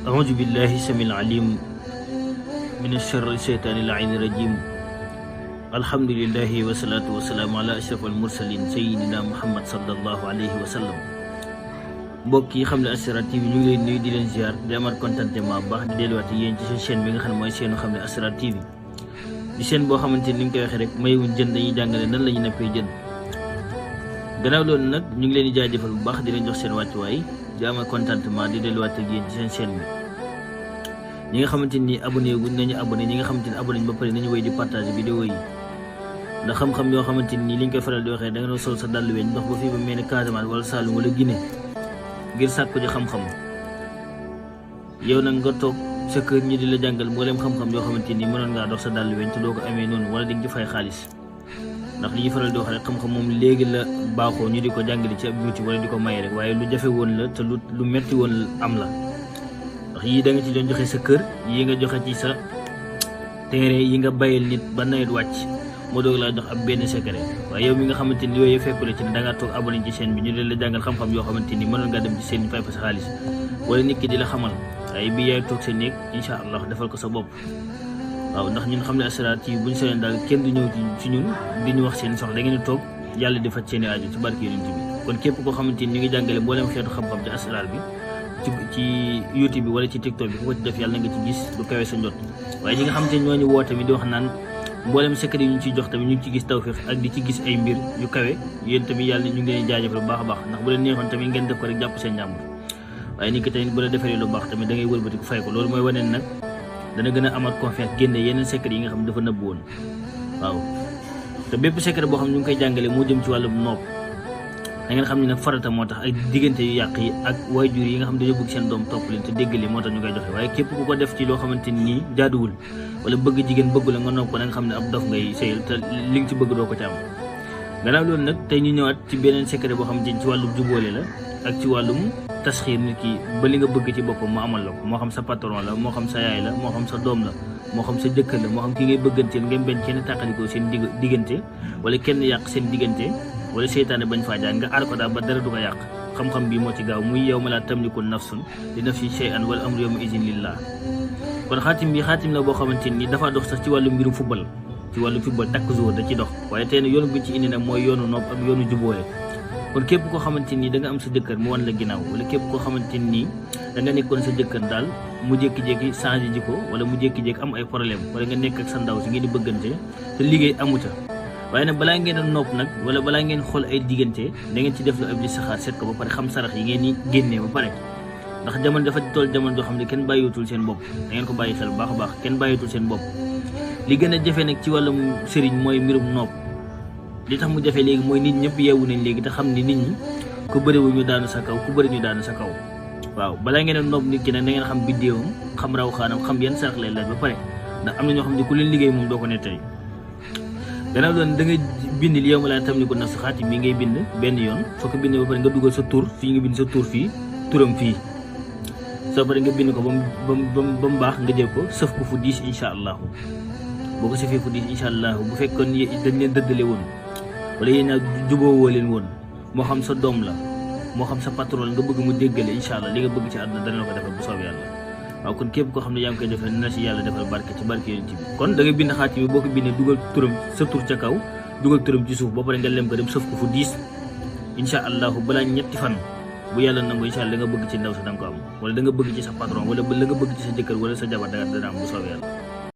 أعوذ بالله السميع العليم من الشر الشيطان اللعين الرجيم الحمد لله والصلاة والسلام على أشرف المرسلين سيدنا محمد صلى الله عليه وسلم mbokk yi xam ne Asrar TV ñu ngi leen nuyu di leen ziar di amaat contentement baax di delluwaat yéen ci seen chaîne bi nga xam ne mooy seenu xam ne Asrar TV di chaîne boo xamante ni ñu koy waxee rek mayewuñ jën dañuy jàngale nan la ñu nappee jën gannaaw loolu nag ñu ngi leen di jaajëfal bu baax di leen jox seen wàccuwaay di amaat contentement di delluwaat ak yéen ci seen chaîne bi ñi nga xamante ni abonné wuñ nañu abonné ñi nga xamante ni abonné ba pare nañu wéy di partager vidéo yi ndax xam-xam yoo xamante ni liñ koy faral di waxee da nga doon sol sa dàll weñ ndox ba fii ba mel ni Casamance wala Saloum wala Guinée ngir sàkku ji xam-xam yow nag nga toog sa kër ñi di la jàngal mboolem xam-xam yoo xamante ni mënoon ngaa dox sa dàll weñ te doo ko amee noonu wala di nga ci fay xaalis ndax li ñuy faral di wax rek xam-xam moom léegi la baaxoo ñu di ko jàngale ci ab juuti wala di ko maye rek waaye lu jafe woon la te lu metti woon am la ndax yii da nga ci doon joxe sa kër yii nga joxe ci sa terrain yi nga bayal nit ba nawet wàcc moo doog laa jox ab benn secret waaye yow mi nga xamante ni yooyu fekkule ci ne da ngaa toog abonné ci chaîne bi ñu leen la jàngal xam-xam yoo xamante ni mënoon ngaa dem ci seen fay fa sa xaalis wala nit ki di la xamal waaye bi yaay toog sa néeg incha allah defal ko sa bopp waaw ndax ñun xam ne Asrar TV buñu soleen daal kenn du ñëw ci ñun di ñu wax seen soxla da ngeen di toog yàlla di faj seen i aajo ci barke yonent bi kon képp koo xamante ni ñu ngi jàngale mboolem xeetu xam-xam ci Asrar bi ci YouTube bi wala ci TikTok bi ku ko ci def yàlla na nga ci gis lu kawe sa njot waaye ñi nga xamante ni ñooñu woo tamit di wax naan mboolem secret yi ñu ciy jox tamit ñu ngi ci gis tawfiq ak di ci gis ay mbir yu kawe yéen tamit yàlla ñu ngi leen jaajëfal bu baax a baax ndax bu leen neexoon tamit ngeen def ko rek jàpp seen njàmbur waaye ni ko tamit bu la defaree lu baax tamit da ngay wëlbati ko fay ko loolu mooy wane nag dana gën a amat confiance génne yeneen secret yi nga xam ne dafa nëbb woon waaw te bépp secret boo xam ne ñu ngi koy jàngale moo jëm ci wàllum nopp da ngeen xam ne nag farata moo tax ay diggante yu yàq yi ak waajur yi nga xam ne dañoo bëgg seen doom topp leen te dégg moo tax ñu koy joxe waaye képp ku ko def ci loo xamante ni jaaduwul wala bëgg jigéen bëgg la nga nopp ko da nga xam ne ab dof ngay sëyal te li nga ci bëgg doo ko ci am gannaaw loolu nag tey ñu ñëwaat ci beneen secret boo xam ne ci wàllum jubóole la ak ci wàllum tasxiir nit ki ba li nga bëgg ci boppam mu amal la ko moo xam sa patron la moo xam sa yaay la moo xam sa doom la moo xam sa jëkkër la moo xam ki ngay bëgganteel ngeen benn kenn tàqalikoo seen diggante wala kenn yàq seen diggante wala seytaane bañ faa jaar nga aar ko daal ba dara du ko yàq xam-xam bi moo ci gaaw muy yow ma laa tamliku nafsun li nafsi shay'an wala amru yawma izin lillah kon xaatim bi xaatim la boo xamante ni dafa dox sax ci wàllu mbirum football ci wàllu football takk jour da ci dox waaye tey nag yoonu bi ci indi nag mooy yoonu nopp ak yoonu jubóole kon képp koo xamante ni da nga am sa jëkkër mu wan la ginnaaw wala képp koo xamante ni da nga nekkoon sa jëkkër daal mu jékki-jékki changé ji ko wala mu jékki-jékki am ay problème wala nga nekk ak sa ndaw si ngeen di bëggante te liggéey amu ca waaye nag balaa ngeen a nopp nag wala balaa ngeen xool ay diggante da ngeen ci def lu ab li saxaar seet ko ba pare xam sarax yi ngeen di génnee ba pare ndax jamono dafa toll jamono joo xam ne kenn bàyyiwutul seen bopp da ngeen ko bàyyi xel bu baax a baax kenn bàyyiwutul seen bopp li gën a jafe nag ci wàllum sëriñ mooy mbirum nopp li tax mu jafe léegi mooy nit ñëpp yeewu nañ léegi te xam ne nit ñi ku bëriwu ñu daanu sa kaw ku bëri ñu daanu sa kaw waaw balaa ngeen a nopp nit ki nag da ngeen xam biddéewam xam raw xaanam xam yan sarax lay laaj ba pare ndax am na ñoo xam ne ku leen liggéey moom doo ko nettali gannaaw doon da nga bind li yow ma laa tam ni ko naf sa xaatim bi ngay bind benn yoon soo ko bindee ba pare nga dugal sa tur fii nga bind sa tur fii turam fii soo pare nga bind ko ba mu baax nga jël ko sëf ko fu diis incha allahu boo ko sëfee fu diis incha allahu bu fekkoon dañ leen dëddale woon wala yéen a jubóowoo leen woon moo xam sa doom la moo xam sa patron nga bëgg mu déggale incha allah li nga bëgg ci àdduna dana la ko defal bu soobee yàlla waaw kon képp koo xam ne yaa ngi koy defee na si yàlla defal barke ci barke yonent bi kon da nga bind xaatim bi boo ko bindee dugal turam sa tur ca kaw dugal turam ci suuf ba pare nga lem ko dem sëf ko fu diis incha allahu balaa ñetti fan bu yàlla nangu incha allah da nga bëgg ci ndaw sa da nga ko am wala da nga bëgg ci sa patron wala la nga bëgg ci sa jëkkër wala sa jabar dana am bu soobee yàlla